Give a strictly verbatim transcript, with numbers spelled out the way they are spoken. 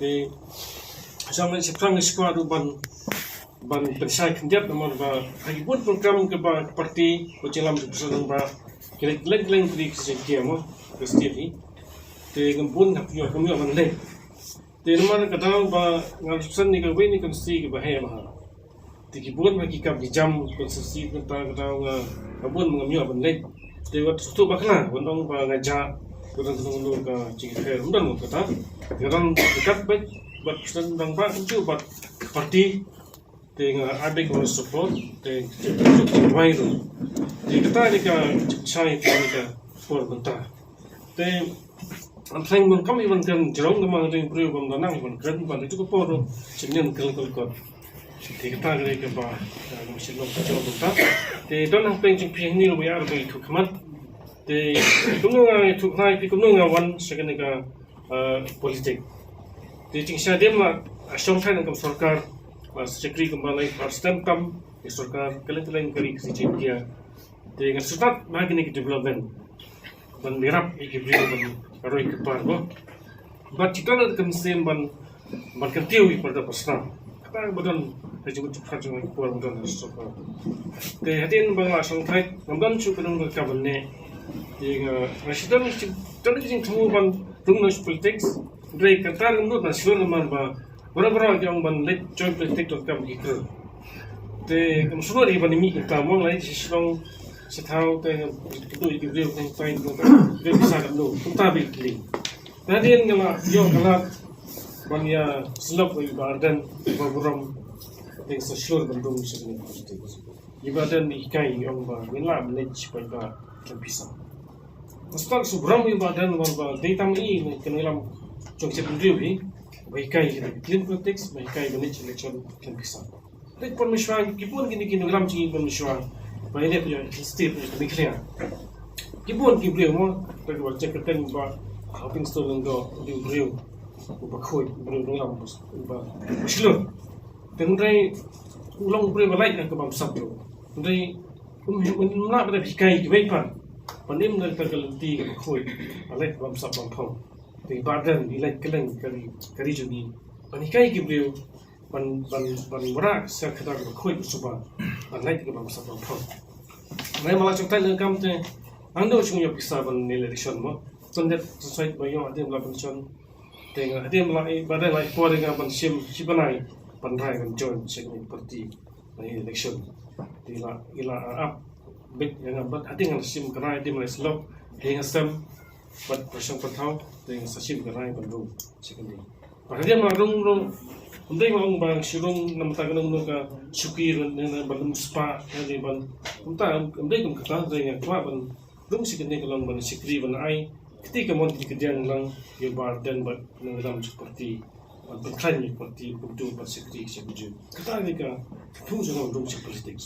Te shong leit shaphrang nga sngewbha ruh ban, ban pynshai khyndiat namar ba ha ki bun program kiba ka party, ka jingïalam jong ka shnong ba ki leit leng leng ki jingkyrkieh mo ka state hi. Te ngam bun, ngam ïoh, ngam ïoh ban leit. Te namar ka daw ba nga represent ïa kawei na ka constituency kaba heh bha. Te ki bun ha ki kam ki jam constituency, mynta ka daw nga, nga bun ngam ïoh ban leit. Te wat sngewthuh bakla, wat ong ba nga jah, wat ong kano kano ka jingkyrkieh, ym don kata. Nga don dekat bad, bad president rangbah kumjuh bad party. Te nga ai beit ka support, te duwai ruh. Te kata dei ka jingshai ha kane ka por mynta. Te, ym thrang ban kam ïa ban kren jrong, namar dei briew bym da nang ïa ban kren, ban dei tu ka por ruh, shen ïa kren kol kot. Te kata ka dei kaba, eh, ngam shym long ka jrong mynta. Te don hapdeng jong phi hangne ruh ba ïa arphew khmat. Te kumno nga ïathuh khnai ïa phi kumno nga wan sha kane ka, eh, politik. Te jingshai hadien la shong thait na kam sorkar, la shakri kumba lai, la stem kam ïa sorkar, kylleng kylleng ka ri ka jingkyrkieh. Te nga sngewtynnat ba kine ki development ban ïarap ïa ki briew ban roi kyrpad mo. Bad ki don ka mynsiem ban, ban kyntiew ïa ki para doh para snam. Kata ba don ha jingmut jingpyrkhat jong ki para ba don ha sorkar. Te hadien ba nga la shong thait ngam don shuh kano ka kam ban leh. Te nga, nga shu don, shu don ka jingthmu ban rung na politics. Hynrei kata ngam nud ban shlur namar ba baroh baroh ki ong ban leit join politics donkam ki kreh. Te ngam sngewthuh ïa ban mih kata mo, nga leit sha shnong sha thaw te ngam ïoh ïa ki briew, teng teng ki briew pisa kam don. Kumta beit ki leh. Te hadien nga la ïoh ka lad ban ïa sngewthuh ïa i Bah Ardent, i Bah Burom, te nga sa shlur ban rung sha kane ka politics. I Bah Ardent i hikai, i ong ba ngin lah ban leit shi paidbah khlem pisa. Nga sngewthuh shu burom ïa i Bah Ardent namar ba dei tang i ne ka nongïalam jong ka jaitbynriew hi ba hikai ïa ka clean politics, ba hikai ban leit election khlem pisa. Te por mynshuwa ki bun kine ki nongïalam jong ngi por mynshuwa ba ïaleh ïa ka state, ïa ka Meghalaya. Ki bun ki briew mo, te kiba jia kyrteng Bah Hopingstone Lyngdoh, u dei u briew uba khuid, u briew nongïalam uba, uba shlur. Te hynrei u long u briew ba lait na ka bamsap ruh. Hynrei um, um, um lah ban hikai kiwei pat ban im na kata ka lynti kaba khuid, ban lait bamsap bamphong. Te i Bah Ardent i lait kylleng ka ri, ka ri jong ngi ban hikai ki briew ban, ban, ban wanrah sha kata kaba khuid suba ban lait ka bamsap bamphong. Hynrei ma la shong thait na kam te nangno shu ïoh pisa ban ïaleh election mo. San dep san sait ba ïoh hadien ba la ban shon. Te nga hadien ba la, eh, ba dang la i por ïa nga ban shim shi bnai ban rai ban join sha kane ka party ban ïaleh election. Te la, i la ap beit ïa nga bad hadien nga la shim ka rai, hadien ba la i syllok, hadien nga sem bad pyrshang pyrthaw, te nga sa shim ka rai ban rung sha kane. Bad hadien ba la rung ruh, ym dei ba ong ba shu rung namar kata kano kano ka shuki ruh ne ban lum spah, ne ban, kumta ym dei kum kata, te nga kwah ban rung sha kane ka long ban shakri ban ai kti kamon kti kadiang lang ïa u Bah Ardent bad nongïalam jong ka party ban pynkhlaiñ ïa ka party kumjuh ban shakri sha kumjuh. Kata ne ka pung jong nga ban rung sha politics.